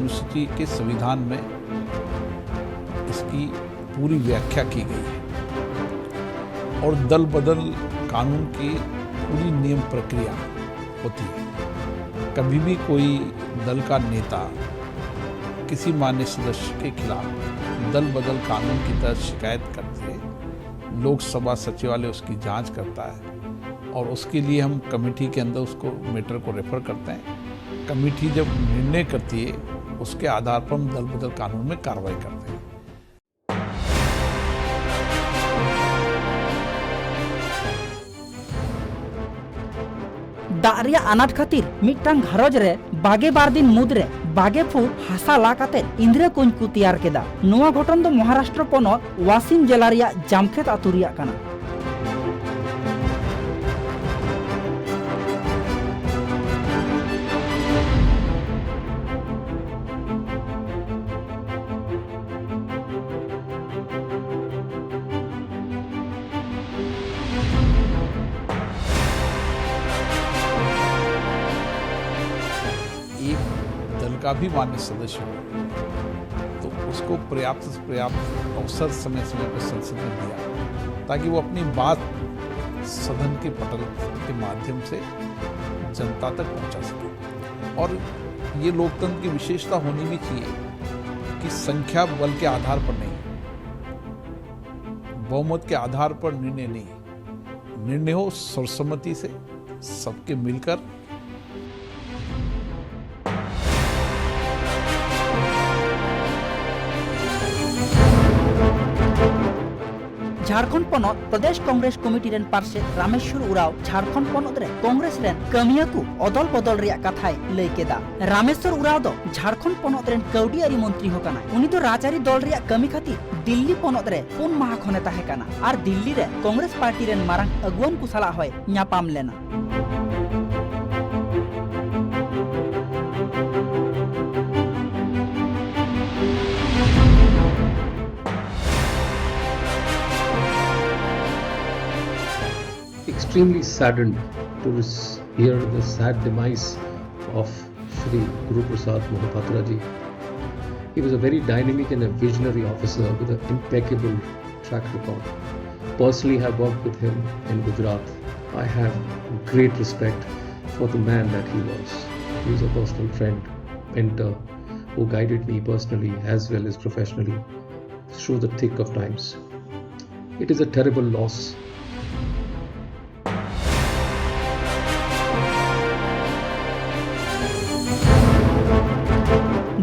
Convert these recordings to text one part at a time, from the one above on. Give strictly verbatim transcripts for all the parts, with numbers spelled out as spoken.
University के संविधान में इसकी पूरी व्याख्या की गई है और दल बदल कानून की पूरी नियम प्रक्रिया होती है। कभी भी कोई दल का नेता किसी मान्य सदस्य के खिलाफ दल बदल कानून की तहत शिकायत करते हैं, लोकसभा सचिवालय उसकी जांच करता है और उसके लिए हम कमेटी के अंदर उसको, मैटर को रेफर करते हैं। कमेटी जब निर्णय करती है, उसके आधार पर हम दल बदल कानून में कार्रवाई करते हैं। ᱫᱟᱜ ᱨᱮᱭᱟᱜ ᱟᱱᱟᱴ ᱠᱷᱟᱹᱛᱤᱨ ᱢᱤᱫᱴᱟᱝ ᱜᱷᱟᱨᱚᱸᱡᱽ ᱨᱮ ᱵᱟᱜᱮ ᱵᱟᱨ ᱫᱤᱱ ᱢᱩᱫᱽᱨᱮ ᱵᱟᱜᱮ ᱯᱷᱩᱴ ᱦᱟᱥᱟ ᱞᱟ ᱠᱟᱛᱮ ᱤᱸᱫᱽᱨᱟᱹ ᱠᱩᱧ ᱠᱚ ᱛᱮᱭᱟᱨ ᱠᱮᱫᱟ᱾ ᱱᱚᱣᱟ ᱜᱷᱚᱴᱚᱱ ᱫᱚ ᱢᱚᱦᱟᱨᱟᱥᱴᱨᱚ ᱯᱚᱱᱚᱛ ᱣᱟᱥᱤᱢ ᱡᱮᱞᱟ ᱨᱮᱭᱟᱜ ᱡᱟᱢᱠᱷᱮᱛ ᱟᱹᱛᱩ ᱨᱮᱭᱟᱜ ᱠᱟᱱᱟ᱾ एक दल का भी मान्य सदस्य हो तो उसको पर्याप्त से पर्याप्त अवसर समय समय पर संसद में दिया, ताकि वो अपनी बात सदन के पटल के माध्यम से जनता तक पहुंचा सके। और ये लोकतंत्र की विशेषता होनी भी चाहिए कि संख्या बल के आधार पर नहीं, बहुमत के आधार पर निर्णय नहीं, निर्णय हो सर्वसम्मति से, सबके मिलकर। ᱡᱷᱟᱲᱠᱷᱚᱸᱰ ᱯᱚᱱᱚᱛ ᱯᱨᱚᱫᱮᱥ ᱠᱚᱝᱜᱨᱮᱥ ᱠᱚᱢᱤᱴᱤ ᱨᱮᱱ ᱯᱟᱨᱥᱮᱛ ᱨᱟᱢᱮᱥᱣᱚᱨ ᱩᱨᱟᱣ ᱡᱷᱟᱲᱠᱷᱚᱸᱰ ᱯᱚᱱᱚᱛ ᱨᱮ ᱠᱚᱝᱜᱨᱮᱥ ᱨᱮᱱ ᱠᱟᱹᱢᱤᱭᱟᱹ ᱠᱚ ᱚᱫᱚᱞ ᱵᱚᱫᱚᱞ ᱨᱮᱭᱟᱜ ᱠᱟᱛᱷᱟᱭ ᱞᱟᱹᱭ ᱠᱮᱫᱟ᱾ ᱨᱟᱢᱮᱥᱣᱚᱨ ᱩᱨᱟᱣ ᱫᱚ ᱡᱷᱟᱲᱠᱷᱚᱸᱰ ᱯᱚᱱᱚᱛ ᱨᱮᱱ ᱠᱟᱹᱣᱰᱤ ᱟᱹᱨᱤ ᱢᱚᱱᱛᱨᱤ ᱦᱚᱸ ᱠᱟᱱᱟᱭ᱾ ᱩᱱᱤ ᱫᱚ ᱨᱟᱡᱽᱟᱹᱨᱤ ᱫᱚᱞ ᱨᱮᱭᱟᱜ ᱠᱟᱹᱢᱤ ᱠᱷᱟᱹᱛᱤᱨ ᱫᱤᱞᱞᱤ ᱯᱚᱱᱚᱛ ᱨᱮ ᱯᱩᱱ ᱢᱟᱦᱟ ᱠᱷᱚᱱᱮ ᱛᱟᱦᱮᱸ ᱠᱟᱱᱟ ᱟᱨ ᱫᱤᱞᱞᱤ ᱨᱮ ᱠᱚᱝᱜᱨᱮᱥ ᱯᱟᱨᱴᱤ ᱨᱮᱱ ᱢᱟᱨᱟᱝ ᱟᱹᱜᱩᱣᱟᱹᱱ ᱠᱚ ᱥᱟᱞᱟᱜ ᱦᱚᱸᱭ ᱧᱟᱯᱟᱢ ᱞᱮᱱᱟ᱾ Extremely saddened to s- hear the sad demise of Shri Guru Prasad Mohapatra ji. He was a very dynamic and a visionary officer with an impeccable track record. Personally, I worked with him in Gujarat. I have great respect for the man that he was. He was a personal friend, mentor, who guided me personally as well as professionally through the thick of times. It is a terrible loss.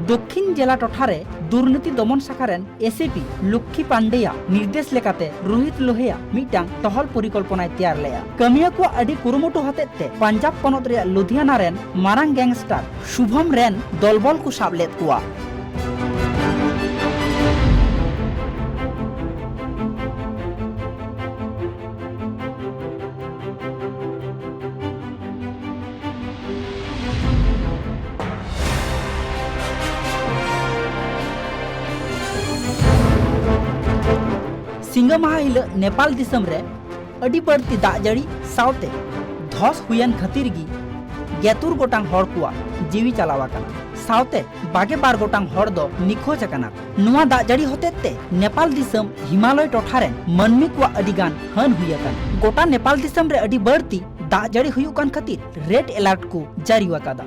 ᱫᱚᱠᱠᱷᱤᱱ ᱡᱮᱞᱟ ᱴᱚᱴᱷᱟ ᱨᱮ ᱫᱩᱨᱱᱤᱛᱤ ᱫᱚᱢᱚᱱ ᱥᱟᱠᱷᱟ ᱨᱮᱱ ᱮᱥᱤᱯᱤ ᱞᱚᱠᱠᱷᱤ ᱯᱟᱱᱰᱮᱭᱟᱜ ᱱᱤᱨᱫᱮᱥ ᱞᱮᱠᱟᱛᱮ ᱨᱳᱦᱤᱛ ᱞᱳᱦᱮᱭᱟᱜ ᱢᱤᱫᱴᱟᱝ ᱴᱚᱦᱚᱞ ᱯᱚᱨᱤᱠᱚᱞᱯᱚᱱᱟᱭ ᱛᱮᱭᱟᱨ ᱞᱮᱫᱼᱟ᱾ ᱠᱟᱹᱢᱤᱭᱟᱹ ᱠᱚᱣᱟᱜ ᱟᱹᱰᱤ ᱠᱩᱨᱩᱢᱩᱴᱩ ᱦᱚᱛᱮᱡ ᱛᱮ ᱯᱟᱧᱡᱟᱵᱽ ᱯᱚᱱᱚᱛ ᱨᱮᱭᱟᱜ ᱞᱩᱫᱷᱤᱭᱟᱱᱟ ᱨᱮᱱ ᱢᱟᱨᱟᱝ ᱜᱮᱝᱥᱴᱟᱨ ᱥᱩᱵᱷᱚᱢ ᱨᱮᱱ ᱫᱚᱞᱵᱚᱞ ᱠᱚ ᱥᱟᱵ ᱞᱮᱫ ᱠᱚᱣᱟ᱾ ᱥᱤᱸᱜᱟᱹ ᱢᱟᱦᱟ ᱦᱤᱞᱚᱜ ᱱᱮᱯᱟᱞ ᱫᱤᱥᱚᱢ ᱨᱮ ᱟᱹᱰᱤ ᱵᱟᱹᱲᱛᱤ ᱫᱟᱜ ᱡᱟᱹᱲᱤ ᱥᱟᱶᱛᱮ ᱫᱷᱚᱥ ᱦᱩᱭᱮᱱ ᱠᱷᱟᱹᱛᱤᱨ ᱜᱮ ᱜᱮᱛᱩᱨ ᱜᱚᱴᱟᱝ ᱦᱚᱲ ᱠᱚᱣᱟᱜ ᱡᱤᱣᱤ ᱪᱟᱞᱟᱣ ᱟᱠᱟᱱᱟ᱾ ᱥᱟᱶᱛᱮ ᱵᱟᱜᱮ ᱵᱟᱨ ᱜᱚᱴᱟᱝ ᱦᱚᱲ ᱫᱚ ᱱᱤᱠᱷᱳᱡᱽ ᱟᱠᱟᱱᱟ ᱠᱚ᱾ ᱱᱚᱣᱟ ᱫᱟᱜ ᱡᱟᱹᱲᱤ ᱦᱚᱛᱮᱡ ᱛᱮ ᱱᱮᱯᱟᱞ ᱫᱤᱥᱚᱢ ᱦᱤᱢᱟᱞᱚᱭ ᱴᱚᱴᱷᱟ ᱨᱮᱱ ᱢᱟᱹᱱᱢᱤ ᱠᱚᱣᱟᱜ ᱟᱹᱰᱤ ᱜᱟᱱ ᱦᱟᱹᱱ ᱦᱩᱭ ᱟᱠᱟᱱᱟ᱾ ᱜᱚᱴᱟ ᱱᱮᱯᱟᱞ ᱫᱤᱥᱚᱢ ᱨᱮ ᱟᱹᱰᱤ ᱵᱟᱹᱲᱛᱤ ᱫᱟᱜ ᱡᱟᱹᱲᱤ ᱦᱩᱭᱩᱜ ᱠᱟᱱ ᱠᱷᱟᱹᱛᱤᱨ ᱨᱮᱰ ᱮᱞᱟᱨᱴ ᱠᱚ ᱡᱟᱹᱨᱤ ᱟᱠᱟᱫᱟ᱾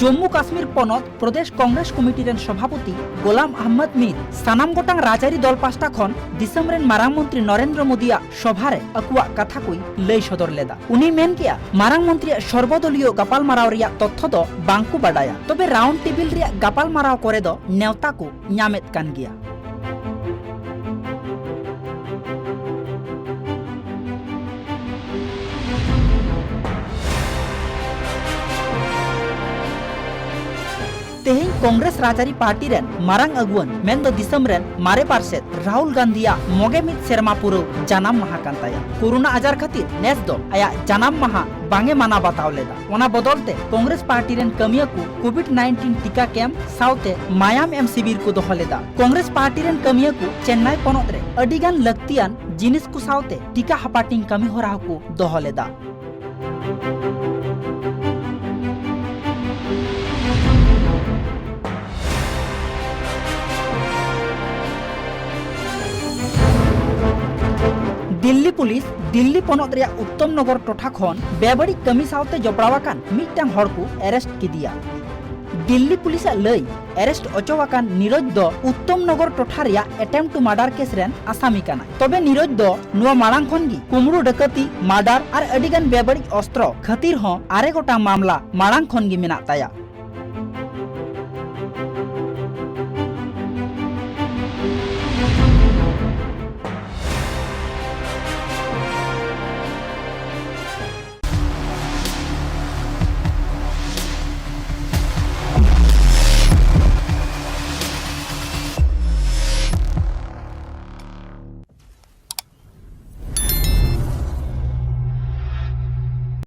ᱡᱚᱢᱢᱩ ᱠᱟᱥᱢᱤᱨ ᱯᱚᱱᱚᱛ ᱯᱨᱚᱫᱮᱥ ᱠᱚᱝᱜᱨᱮᱥ ᱠᱚᱢᱤᱴᱤ ᱨᱮᱱ ᱥᱚᱵᱷᱟᱯᱚᱛᱤ ᱜᱳᱞᱟᱢ ᱟᱦᱢᱚᱫ ᱢᱤᱨ ᱥᱟᱱᱟᱢ ᱜᱚᱴᱟᱝ ᱨᱟᱡᱽᱟᱹᱨᱤ ᱫᱚᱞ ᱯᱟᱦᱴᱟ ᱠᱷᱚᱱ ᱫᱤᱥᱚᱢ ᱨᱮᱱ ᱢᱟᱨᱟᱝ ᱢᱚᱱᱛᱨᱤ ᱱᱚᱨᱮᱱᱫᱨᱚ ᱢᱳᱫᱤᱭᱟᱜ ᱥᱚᱵᱷᱟ ᱨᱮ ᱟᱠᱚᱣᱟᱜ ᱠᱟᱛᱷᱟ ᱠᱚᱭ ᱞᱟᱹᱭ ᱥᱚᱫᱚᱨ ᱞᱮᱫᱟ᱾ ᱩᱱᱤᱭ ᱢᱮᱱ ᱠᱮᱜᱼᱟ, ᱢᱟᱨᱟᱝ ᱢᱚᱱᱛᱨᱤᱭᱟᱜ ᱥᱚᱨᱵᱚᱫᱚᱞᱤᱭᱚ ᱜᱟᱯᱟᱞᱢᱟᱨᱟᱣ ᱨᱮᱭᱟᱜ ᱛᱚᱛᱛᱷᱚ ᱫᱚ ᱵᱟᱝ ᱠᱚ ᱵᱟᱰᱟᱭᱟ, ᱛᱚᱵᱮ ᱨᱟᱣᱩᱱᱰ ᱴᱮᱵᱤᱞ ᱨᱮᱭᱟᱜ ᱜᱟᱯᱟᱞᱢᱟᱨᱟᱣ ᱠᱚᱨᱮ ᱫᱚ ᱱᱮᱣᱛᱟ ᱠᱚ ᱧᱟᱢᱮᱫ ᱠᱟᱱ ᱜᱮᱭᱟ᱾ ᱛᱮᱦᱮᱧ ᱠᱚᱝᱜᱨᱮᱥ ᱨᱟᱡᱽᱟᱹᱨᱤ ᱯᱟᱨᱴᱤ ᱨᱮᱱ ᱢᱟᱨᱟᱝ ᱟᱹᱜᱩᱣᱟᱹᱱ ᱢᱮᱱᱫᱚ ᱫᱤᱥᱚᱢ ᱨᱮᱱ ᱢᱟᱨᱮ ᱯᱟᱨᱥᱮᱛ ᱨᱟᱦᱩᱞ ᱜᱟᱱᱫᱷᱤᱭᱟᱜ ᱢᱚᱜᱮ ᱢᱤᱫ ᱥᱮᱨᱢᱟ ᱯᱩᱨᱟᱹᱣ ᱡᱟᱱᱟᱢ ᱢᱟᱦᱟ ᱠᱟᱱ ᱛᱟᱭᱟ᱾ ᱠᱳᱨᱳᱱᱟ ᱟᱡᱟᱨ ᱠᱷᱟᱹᱛᱤᱨ ᱱᱮᱥ ᱫᱚ ᱟᱭᱟᱜ ᱡᱟᱱᱟᱢ ᱢᱟᱦᱟ ᱵᱟᱝ ᱮ ᱢᱟᱱᱟᱣ ᱵᱟᱛᱟᱣ ᱞᱮᱫᱟ᱾ ᱚᱱᱟ ᱵᱚᱫᱚᱞ ᱛᱮ ᱠᱚᱝᱜᱨᱮᱥ ᱯᱟᱨᱴᱤ ᱨᱮᱱ ᱠᱟᱹᱢᱤᱭᱟᱹ ᱠᱚ ᱠᱳᱵᱷᱤᱰ ᱱᱟᱭᱤᱱᱴᱤᱱ ᱴᱤᱠᱟ ᱠᱮᱢᱯ ᱥᱟᱶᱛᱮ ᱢᱟᱭᱟᱢ ᱮᱢ ᱥᱤᱵᱤᱨ ᱠᱚ ᱫᱚᱦᱚ ᱞᱮᱫᱟ᱾ ᱠᱚᱝᱜᱨᱮᱥ ᱯᱟᱨᱴᱤ ᱨᱮᱱ ᱠᱟᱹᱢᱤᱭᱟᱹ ᱠᱚ ᱪᱮᱱᱱᱟᱭ ᱯᱚᱱᱚᱛ ᱨᱮ ᱟᱹᱰᱤ ᱜᱟᱱ ᱞᱟᱹᱠᱛᱤᱭᱟᱱ ᱡᱤᱱᱤᱥ ᱠᱚ ᱥᱟᱶᱛᱮ ᱴᱤᱠᱟ ᱦᱟᱯᱟᱴᱤᱧ ᱠᱟᱹᱢᱤ ᱦᱚᱨᱟ ᱦᱚᱸᱠᱚ ᱫᱚᱦᱚ ᱞᱮᱫᱟ᱾ ᱫᱤᱞᱞᱤ ᱯᱩᱞᱤᱥ ᱫᱤᱞᱞᱤ ᱯᱚᱱᱚᱛ ᱨᱮᱭᱟᱜ ᱩᱛᱛᱚᱢ ᱱᱚᱜᱚᱨ ᱴᱚᱴᱷᱟ ᱠᱷᱚᱱ ᱵᱮᱵᱟᱹᱲᱤᱡ ᱠᱟᱹᱢᱤ ᱥᱟᱶᱛᱮ ᱡᱚᱯᱲᱟᱣ ᱟᱠᱟᱱ ᱢᱤᱫᱴᱟᱝ ᱦᱚᱲ ᱠᱚ ᱟᱨᱮᱥᱴ ᱠᱮᱫᱮᱭᱟ᱾ ᱫᱤᱞᱞᱤ ᱯᱩᱞᱤᱥᱟᱜ ᱞᱟᱹᱭ, ᱟᱨᱮᱥᱴ ᱚᱪᱚ ᱟᱠᱟᱱ ᱱᱤᱨᱚᱡᱽ ᱫᱚ ᱩᱛᱛᱚᱢ ᱱᱚᱜᱚᱨ ᱴᱚᱴᱷᱟ ᱨᱮᱭᱟᱜ ᱮᱴᱮᱢᱯᱴ ᱴᱩ ᱢᱟᱨᱰᱟᱨ ᱠᱮᱥ ᱨᱮᱱ ᱟᱥᱟᱢᱤ ᱠᱟᱱᱟᱭ᱾ ᱛᱚᱵᱮ ᱱᱤᱨᱚᱡᱽ ᱫᱚ ᱱᱚᱣᱟ ᱢᱟᱲᱟᱝ ᱠᱷᱚᱱ ᱜᱮ ᱠᱩᱢᱲᱩ, ᱰᱟᱹᱠᱟᱹᱛᱤ, ᱢᱟᱨᱰᱟᱨ ᱟᱨ ᱟᱹᱰᱤ ᱜᱟᱱ ᱵᱮᱵᱟᱹᱲᱤᱡ ᱚᱥᱛᱨᱚ ᱠᱷᱟᱹᱛᱤᱨ ᱦᱚᱸ ᱟᱨᱮ ᱜᱚᱴᱟᱝ ᱢᱟᱢᱞᱟ ᱢᱟᱲᱟᱝ ᱠᱷᱚᱱ ᱜᱮ ᱢᱮᱱᱟᱜ ᱛᱟᱭᱟ᱾